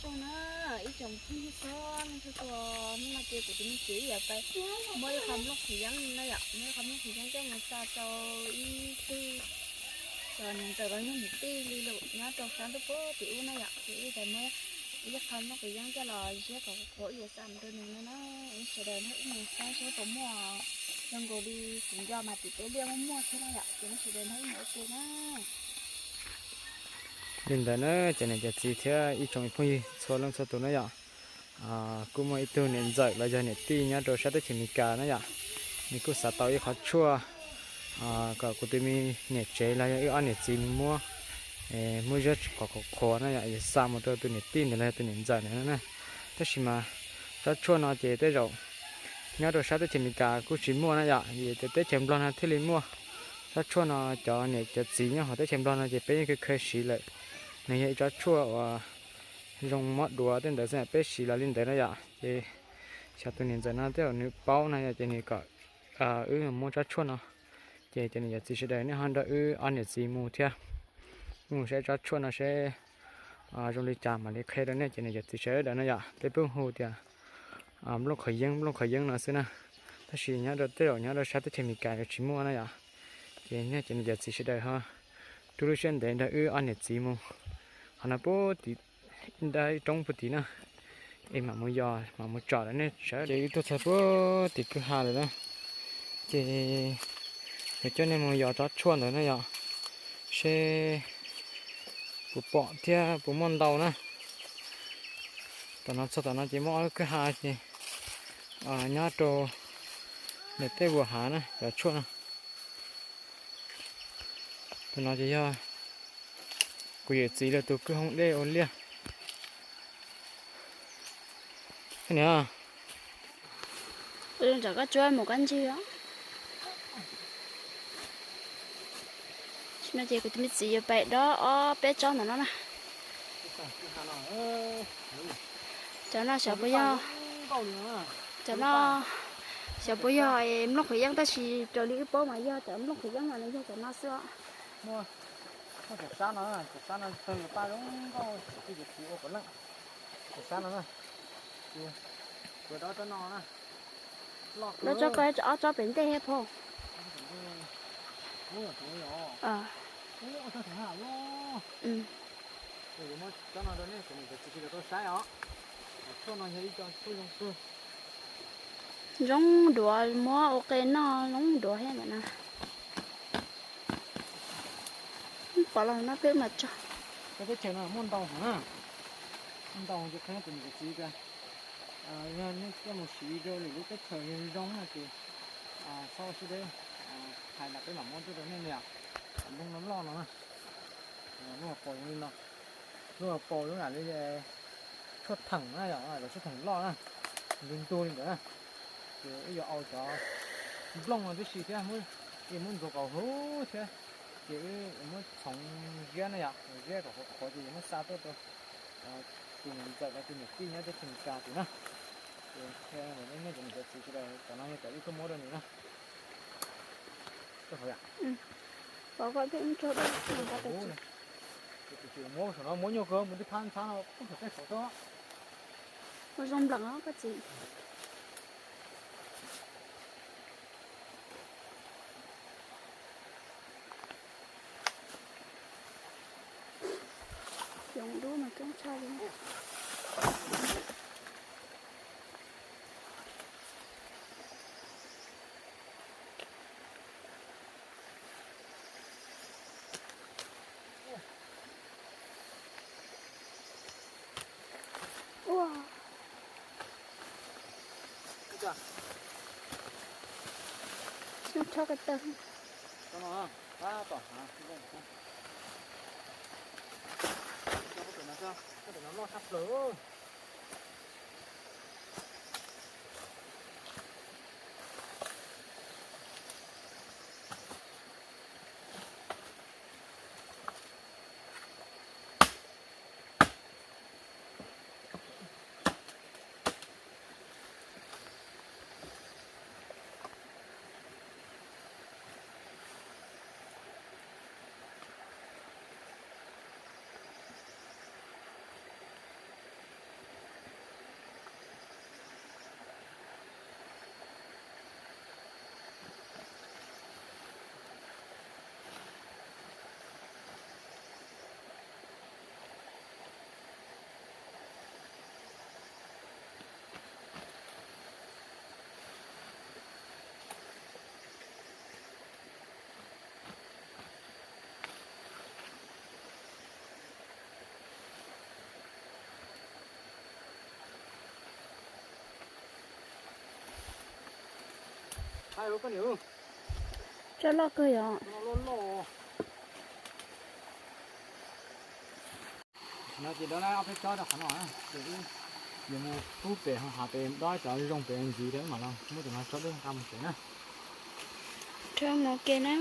Ua na, ib tsoom phooj ywg txhua leej txhua tus, hnub no ces kuv tus me txiv yuav pais muab ib qho nplooj qhwv yeeb na yom, muab ib qho nplooj qhwv yeeb coj mus xa rau ib tug cov niam ntxawm los yog niam tij li lawm nyob rau sab ntuj puag tim ub na yom, ces wb yuav muab ib qho nplooj qhwv yeeb coj los ziab kom qhuav wb yuav xa mus rau nws no na. Sawv daws nrog wb mus saib seb puas muaj zoo nkaus li kuv nco mas tim peb liaj muaj muaj thiab na yom, ces nej sawv daws nrog wb mus ua ke na. Li ntawd na, cov niam cov txiv thiab ib tsoom phooj ywg txhua leej txhua tus na yom, kuj muaj ib tug niam ntxawm los yog niam tij nyob rau sab teb chaws Amelikas na yom, nws kuj xav tau ib qho tshuaj kom kuv tus me niam tsev los yog wb ob niam txiv mus muab, muab ziab kom qhuav qhuav na yom, yuav xa mus rau tus niam tij ntawd los yog tus niam ntxawm ntawd na. Tab sis mas tsob tshuaj no ces tej zaum nyob rau sab teb chaws Amelikas kuj tsis muaj na yom, vim tias teb chaws Nplog no thiaj li muaj. Tsob tshuaj no cov niam cov txiv nyob hauv teb chaws Nplog no ces peb yeej kheev kheev siv lawm. Nws yog ib tsob tshuaj uas zoo mob duav tej ntawd xwb, peb siv los li ntawd na yom. Ces xyov tus niam ntxawm no tej zaum nws paub na yom, ces nws kom wb muab tsob tshuaj no. Ces cov niam cov txiv sawv daws nej ho nrog wb ob niam txiv mus thiab, mus saib tsob tshuaj no seb zoo li cas mam li qhia rau nej cov niam cov txiv sawv daws na yom. Peb pheej hu tias nplooj qhwv yeeb, nplooj qhwv yeeb no xwb na. Tab sis nyob rau tej zaum nyob rau sab teb chaws Amelikas yuav tsis muaj na yom. Ces nej cov niam cov txiv sawv daws ho rub lub siab ntev nrog wb ob niam txiv mus. Qhov no puag tim nrab ib roob puag tim na, es mam mus yos mam mus tsom rau nej saib. Ces wb tuaj txog puag tim kwj ha lawm na, ces yuav coj nej mus yos tsob tshuaj ntawd na yom, seb puas pom thiab puas muaj ntau na. Tom no txog tom no ces muaj ob lub kwj ha ces nyob rau ntawm tej vuas hav na cov tshuaj no. Tus no ces yog kuv yawm txiv lawv tus kwj hoob dej ua liaj. Niam, ntawm koj tsuab mus koj ncig. Tam sim no ces kuv tus me txiv yuav pais dob ob peb tsob ntawm no na. Cov no xyov puas yog, cov no xyov puas yog nplooj qhwv yeeb, tab sis raws li wb paub mas yog cov nplooj qhwv yeeb mas nws yog cov no xwb os. Muaj, muaj cov sab no, cov sab no tawg paj zoo nkauj, kuv tus yawm txiv ua puav leej. Cov sab no na, kuv dob tsob no na. Dob tsob ko, ob tsob pem ntej thiab phauj. Tsob no rau nej cov niam cov txiv sawv daws tau saib os. Tshuaj no yog ib co tshuaj zoo kawg. Zoo duav, muab ua qe noj zoo duav thiab ntawm no. Pov los no peb mam tso. Peb teb chaws no muaj ntau heev na, muaj ntau heev, ces qhia cov niam cov txiv tias yog nej coj mus siv rau lwm lub teb chaws zoo no ces txhob ua siab deb, hais los peb mam muab tuaj rau nej na yom. Nplooj no loj no na, lub hauv paus zoo li no, lub hauv paus zoo li tshuaj theem na yom, cov tshuaj theem loj na, ntug ntug li ntawd na. Ces wb yuav au cov nplooj no tib si thiab, ces muab ntxuav kom huv thiab, ces wb yuav muab txhoov ziab na yom, ziab kom qhuav qhuav ces yuav muab xa tuaj rau tus niam ntxawm los tus niam tij nyob teb chaws Amelikas tim na. Ces qhia rau nej cov niam cov txiv sawv daws, cov no yog cov wb tuaj muab rau nws na. Pov ko pheej tso dej, muab saum no muab nyuag kawg mus tib phab ntxhab no pub saum tej saum xwb. Ua zoo nplees os koj txiv. Yoov dub mas coob tshaj li. Ua, xyoob tshob ko taw. Tsob loj kawg yom. No ces dob ob peb tsob rau qhov no, ces yuav mus pub pem hav pem dob cov zoo pem ntxiv rau mam los muab cov no tsob dej nqa mus tsev na. Rau mus ke na.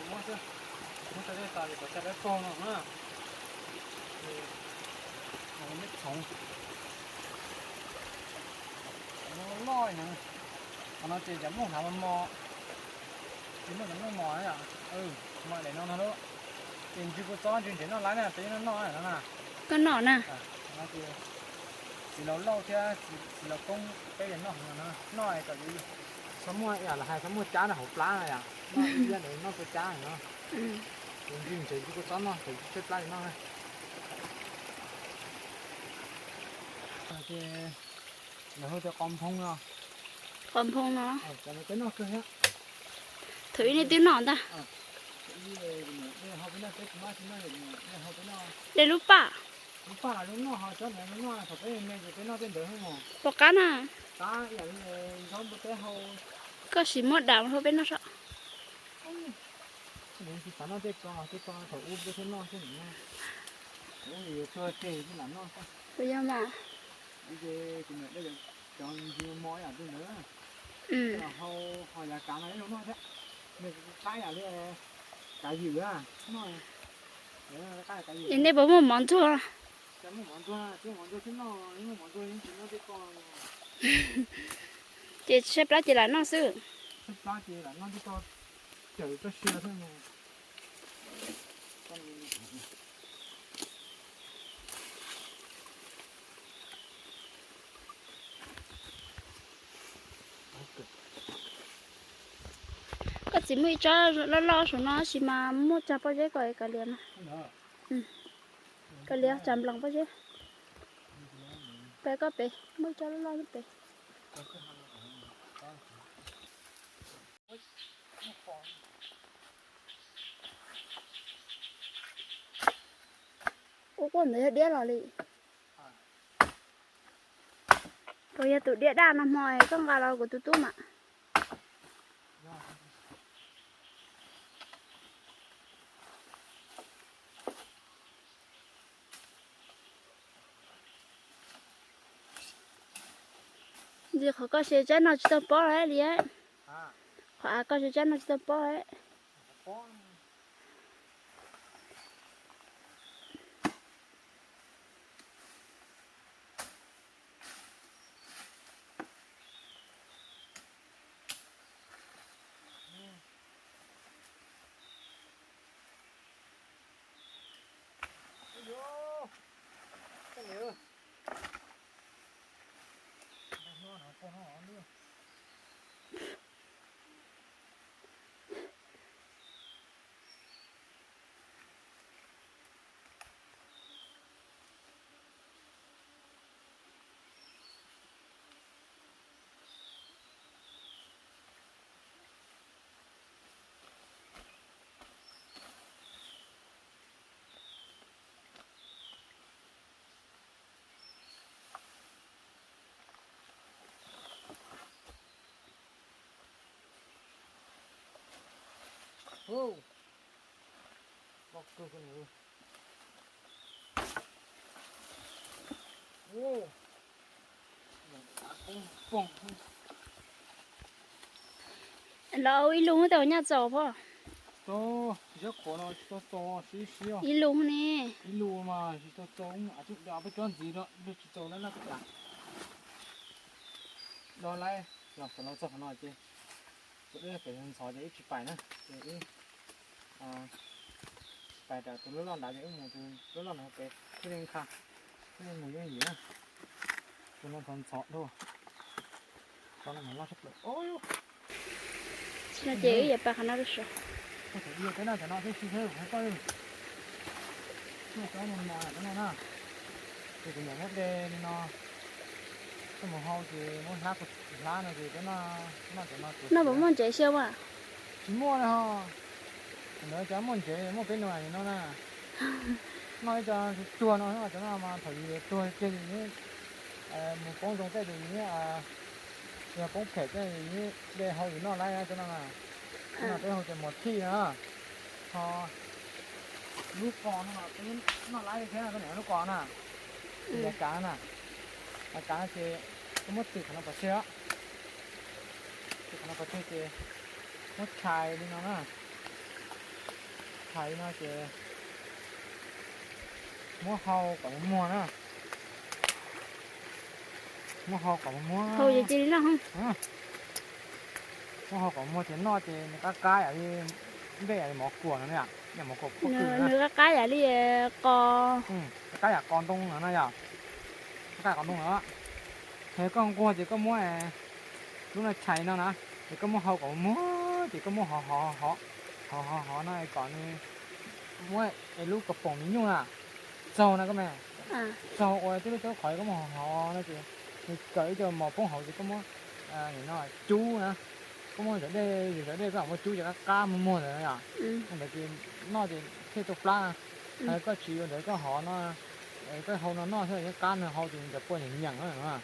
Muab tso dej tas ces kom tsa dab tog no na. Meb txhoov loj loj, qhov no ces cov nplooj hnav mos mos, tsis muaj cov nplooj mos yom. Mam daim no no lub, ces ntsw kua txob ntsw ntsev noj lawm na, peb noj noj no na. Koj noj na. Txiv laus lauj thiab txiv laus koob peb yuav noj heev no, noj kom txhob muaj, ib yam li hais txhob muaj cab nyob hauv plab no yom, noj ib yam li noj kua cab no. Ces ntsw ntsev ntsw kua txob noj kom tshaib plab li noj. Ces lawv hu tias qos nphoo no. Qos nphoo no. Thaum ub nej twb noj ntag. Dej lub paj. Pom qab na. Koj sim muab dam hau peb noj saib. Kuv yog mas. Es nej puas muaj mov ntxuag? Ces tshaib plab ces lam noj xwb. Koj txiv muaj ib tsob loj loj saum no sis mas muaj tsag pob zeb kom kav liam no. Kav liam tsag nploos pob zeb. Pem koj pem muaj ib tsob loj loj pem. Ua quaj ntawd yog diab los li. Kuv yog tus diab daj no hmo koj nqa los kuv tus tub mas. Ntxim qhov koj se tsab no tsis tau pob li. Qhov av koj se tsab no tsis tau pob. Los ib lub tej nyaj txaus pob. Ib lub ne. Ib lub mas tsis tau txaus, peb cov ntxiv no tsis txaus lawm no. Los lawm. Los txog qhov no ces tus dej pem ntxhov ces wb tsis pais na, ces wb pais rau tus lub loj nrad, ces wb mus tus lub loj nrad pem thiaj li nkha, thiaj li mus yooj yim na. Tus no ntxhov ntxhov dua, qhov no mas loj tshaj plaws. Ces wb yuav pais qhov no rau sav. Teb no cov no tib si thiab kuv hais koj, cov no mos cov no na, ces kuv niam muab de li no coj mus hau ces muab hlab, hlab no ces peb noj, noj cov no. Noj puas muaj ntsev xyaw mas? Tsis muaj li ho. Ntawd cov muaj ntsev muaj peb nuav no na. Noj ib co tsuag no, cov no mas thaum yus tuag kiag yus yeej mus poob zoo tej ces yus yeej, yog poob phem tej yus yeej de hau yus noj laib cov no na. Cov no peb hu tias mos thij na. Ho lub qos no peb noj laib li thiab, koj niam, lub qos na, yav kav na, yav kav ces koj muab tws qhov no pov tseg, tws qhov no pov tseg ces muab tshais li no na, tshais li no ces muab hau kom muag na, muab hau kom muag, hau ces cia li noj. Muab hau kom muag ces noj ces nws qab qab yam li, nplej yam li mov kuam no, yam mov kuam, nws qab qab yam li qos, qab qab yam qos ntoo no na yom, qab qab yam qos ntoo no. Ces koj nquag ces koj muab lub no tshais no na, ces koj muab hau kom muag ces koj muab hov hov hov hov hov no kom nws muab es lub kaus poom me nyuj na txaug na koj me, txaug ua tib lub cov qhov koj muab hov hov no ces nws kawm ib co mos poob hauv ces koj muab no cub na, koj muab ntawm dej, ntawm dej koj muab cub ces qab qab muag muag ntawd yom. Ntawd ces noj ces thiaj tau plab na. Koj tsis ua ntawd koj hov no, koj hau no noj thiab yeej qab no hau ces nws pua nyeem nyeem na.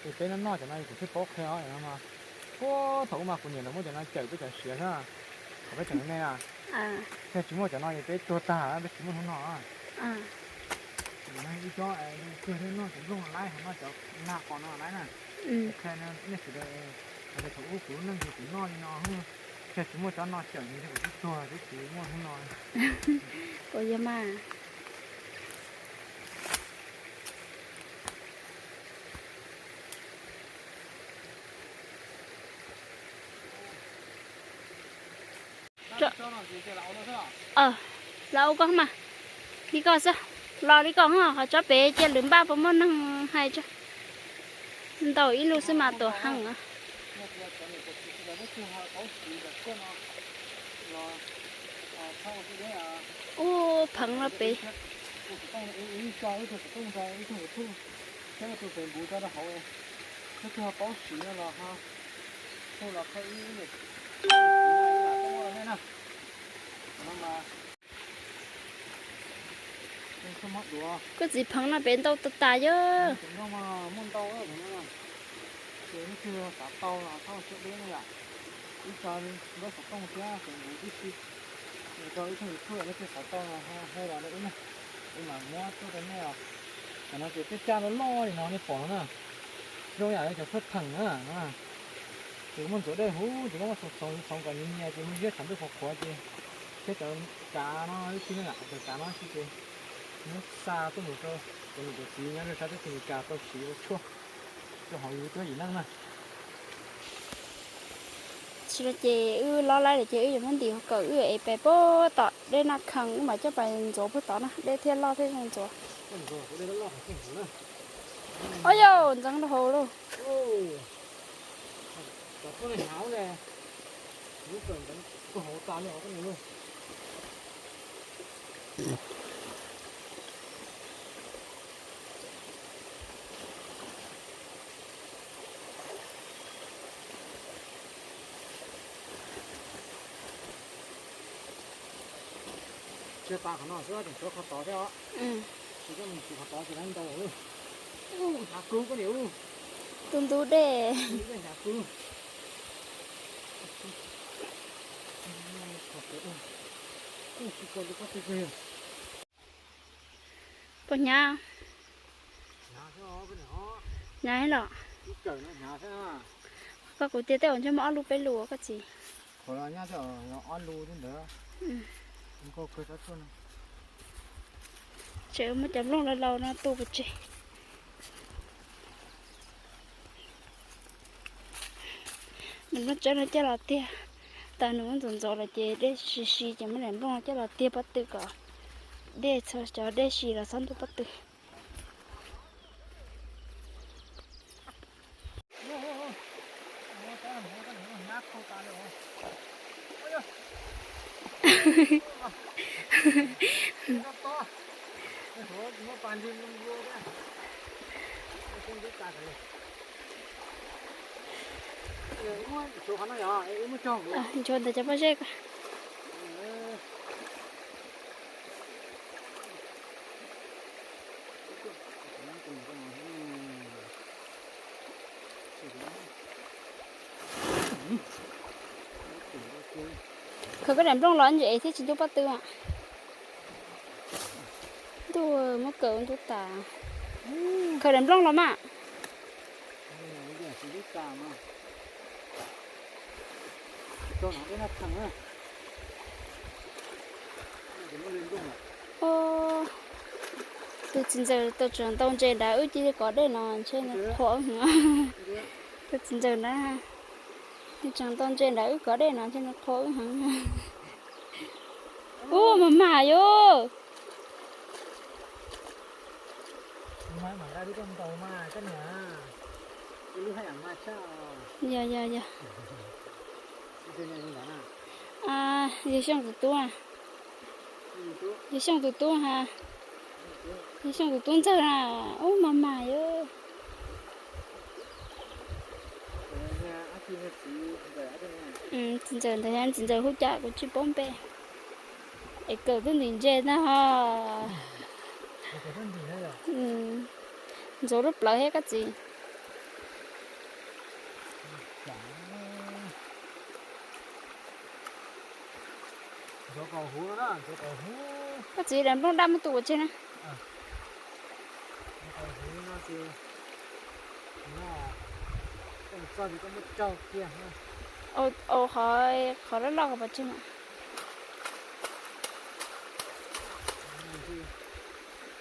Ces peb noj noj cov no kuv thiaj paub qhia os no. Puag thaum ub mas kuv niam lawv muab cov no cawm peb cov siav xwb, thaum peb tseem me na. Yog tsis muaj cov no ces peb tuag tag, peb tsis muaj hnub no. Ib co tiag noj cov nplooj no laib, noj cov nag qos no laib na. Qhia nej sawv daws, thaum ub kuv lub neej ces kuv noj li no, yog tsis muaj cov no cawm ces kuv twb tuag, twb tsis muaj hnub no. Ua yog mas. Los ua koj mas, li koj xwb, los li koj, qhov tsob pem cia lwm npaj puas muaj neeg hais tso. Ntaus ib lub xwb mas tuam heev. Ub, pheev no pem. Koj txiv, pheev no pem ntau tas tas yog. Cov no ces peb caj loj loj li no nej pom no na, zoo yam li cov pheej pheem na. Ces muaj ntxuav dej huv ces koj muab txhoov txhoov kom nyias nyias ces muaj ziab tshav ntuj qhuav qhuav ces thiab cov kav no ib si na, cov kav no ib si ces muab xa tuaj mus rau cov niam cov txiv nyob rau sab teb chaws Amelikas tau siv ua tshuaj rau hauv yus cuab yim neej na. Tsis no ces wb lob laib lawm ces wb yuav muab ntim kawm wb yuav ev pais puag tom dej Naj Khees, wb mam coj pais ntxuav puag tod na, dej thiaj loj thiab zoo ntxuav. Ob yau ntxeev rau hauv lauj. Tsis tas qhov no xwb, tseem tshuav qhov tod thiab os. Tsis, koj mus tsis qhov tod ces lawv ntaus. Hnyav kub koj niam. Tus ntub dej. Hnyav kub. Puas hnyav? Hnyav los? Koj kuv tias tej uas ntsej muag ob lub peb lub koj txiv. Qhov no nyab tej ob lub ntawd. Tseem muab cov nplooj laus laus no tu pov tseg. Nplooj tsawb no coj los tiag. Tas nws muab ntxov ntxov lawm ces dej si si ces muab daim nplooj no coj los tiag pob tw kom dej txhua cov dej si los txhob ntuj pob tw. Nchuav ntawm cov pob zeb ko. Khaws koj daim nplooj los ntses thiab tsis ntuj pob tw. Ntuj, muab kawm ua ntuj tas. Khaws daim nplooj los mas. Tus txiv ntxawm tau tseem ntau ntses nrad wb cia li kov dej no ntshe nws qhuas wb heev. Tus txiv ntxawm na, tseem ntau ntses nrad wb kov dej no ntshe nws qhuas wb heev. Ub, mas mas yus. Yog, yog, yog. Yog Xyooj tus tub, Yog Xyooj tus tub ha. Yog Xyooj tus tub ntxawg na. Ub, mas mas yus. Txiv ntxawm ntawd, txiv ntxawm hu cas kuv tsis paub npe. Es kawm twb ntim ntses na ho. Ntxuav lub plawv thiab koj txiv. Koj txiv, daim nplooj daj muab tu pov tseg na. Au, qhov, qhov loj loj ko pov tseg na.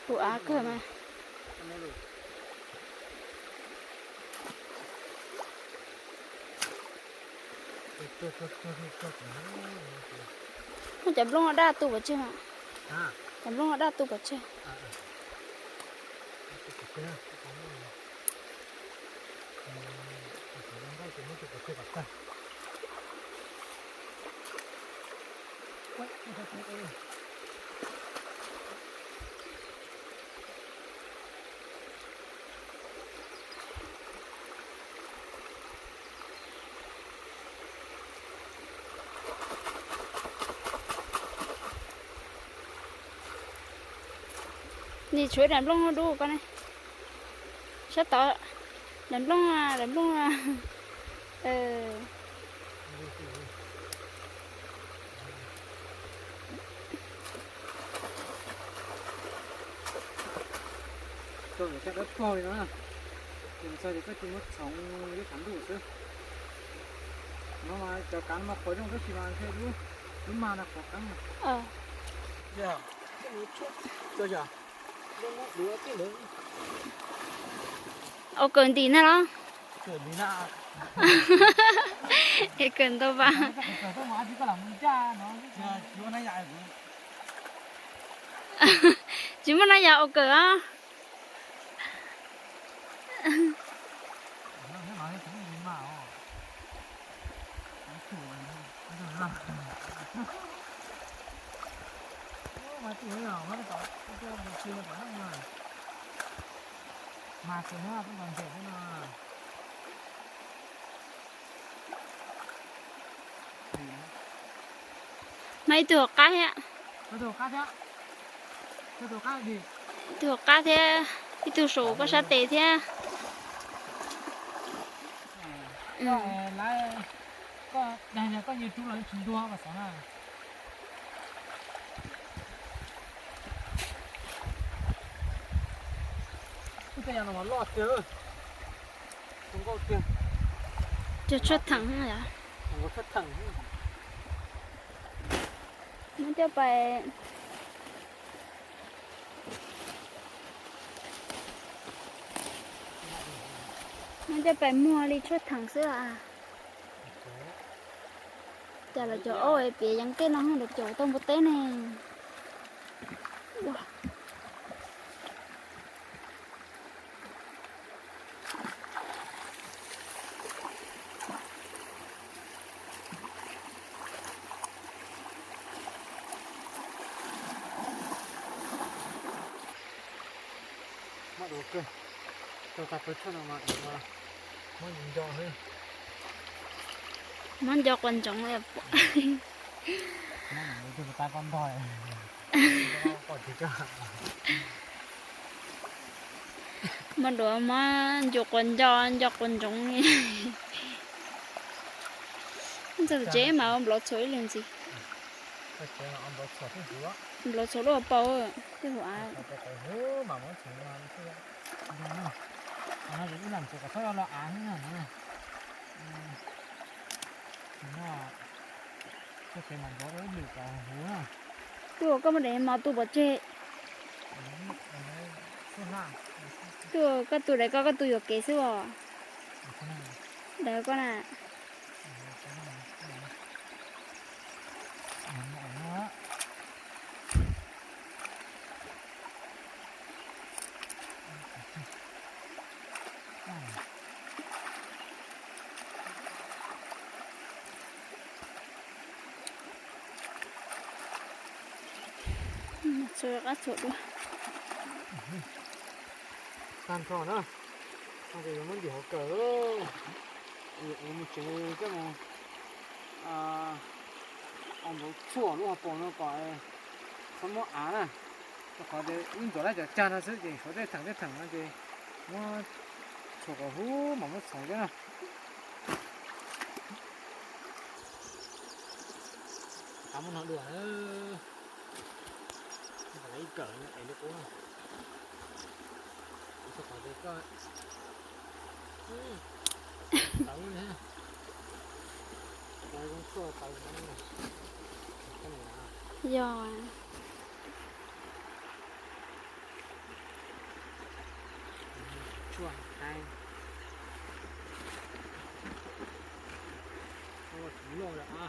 Hu av kawg mas. Muab cov nplooj daj tu pov tseg mas. Cov nplooj daj tu pov tseg. Nim tshuav daim nplooj dub ko ne. Sab tod, daim nplooj, daim nplooj. Txog ces koj dawb paug li no, ces txog ces koj cia muab txhoov ib qhov ntuj xwb. No mas cov kav no mas qhuav zoo tab sis mas ntshe lub, lub mag no qhuav qeeb. Ua kawm ntim na los? Es kawm ntau vas. Tsis muaj nab yog ua kawm os. Mas ib tug hauv qab thiab. Ib tug hauv qab thiab, ib tug saum koj sab tes thiab. Cog tshuaj theem. Muab coj pais, muab coj pais muag li tshuaj theem xwb as. Cas los cov aub piav yeev tej no lawv cov tau npua teb ne. Muab dua kawg, tau tag pawg tshaj no mas muab nco, muab nco quas ntsoov li. Muab dua muab nco quas nco, nco quas ntsoov li. Ntxawg tsev mas nplov txhuam ib leeg ntxiv. Nplov txhuam lub hauv paus tej hauv av. Twb koj muab daim mos tu pov tseg. Twb koj tu daim koj, koj tu yuam kev xwb os. Daim koj na. Txhua qab txhua dua. Tag nrho na, no ces yuav muab ntim hauv kawm, yuav mus tsev coj mus ua nplov txhuam lub hauv paus no kom txhob muaj av na, rau qhov tias wb ntxuav lawm cov cag no xwb ces tshuav tej theem tej theem no ces muab txhuam kom huv mas muab txhoov thiab na. Qab muab no dua, ib kawm es li qub. Kuv xav kom tias koj tawv ne, zoo tshuaj tawv no. Yog. Tshuaj tawv. Loj lawm a.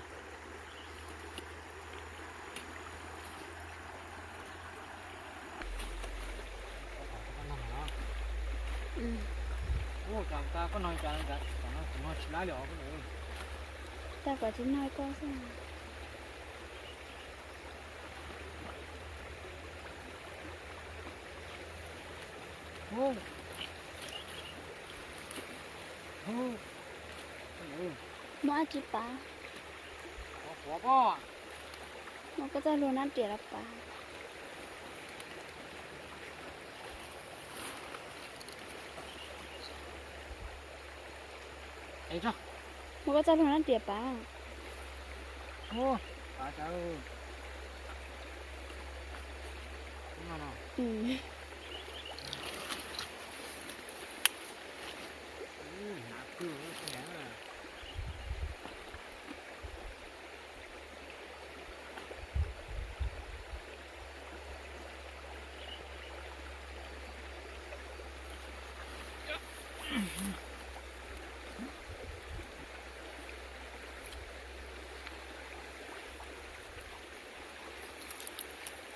Ua cas tas koj no, cas no kuv no tsis laib li os. Tas kom tsis noj koj xwb. Muab dab tsi pav? Muab koj txoj hlua nab riam los pav. Muab koj txoj hlua nab riam pav.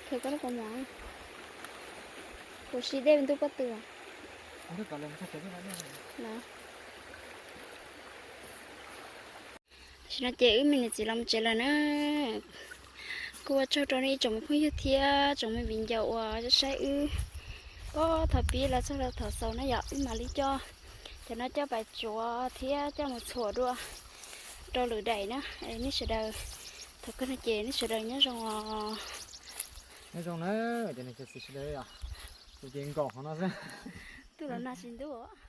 Khaws koj lub kaus mom, kuv siv dej ntuj pob tw. Tam sim no ces wb me niam txiv los mus tsev lawm na. Kuj ua tsaug rau nej ib tsoom me phooj ywg thiab tsoom me viv ncaus uas saib wb. Ob thaum pib los txog rau thaum xaus na yom, wb mam li coj cov no coj pais tsuav thiab coj mus txhuam dua rau lwm daim na. Nej sawv daws, thaum kawg no ces nej sawv daws nyob zoo os. Nyob zoo na, cov niam cov txiv sawv daws, kuv ces nkaum qhov no xwb. Twb los nag tsis ntub.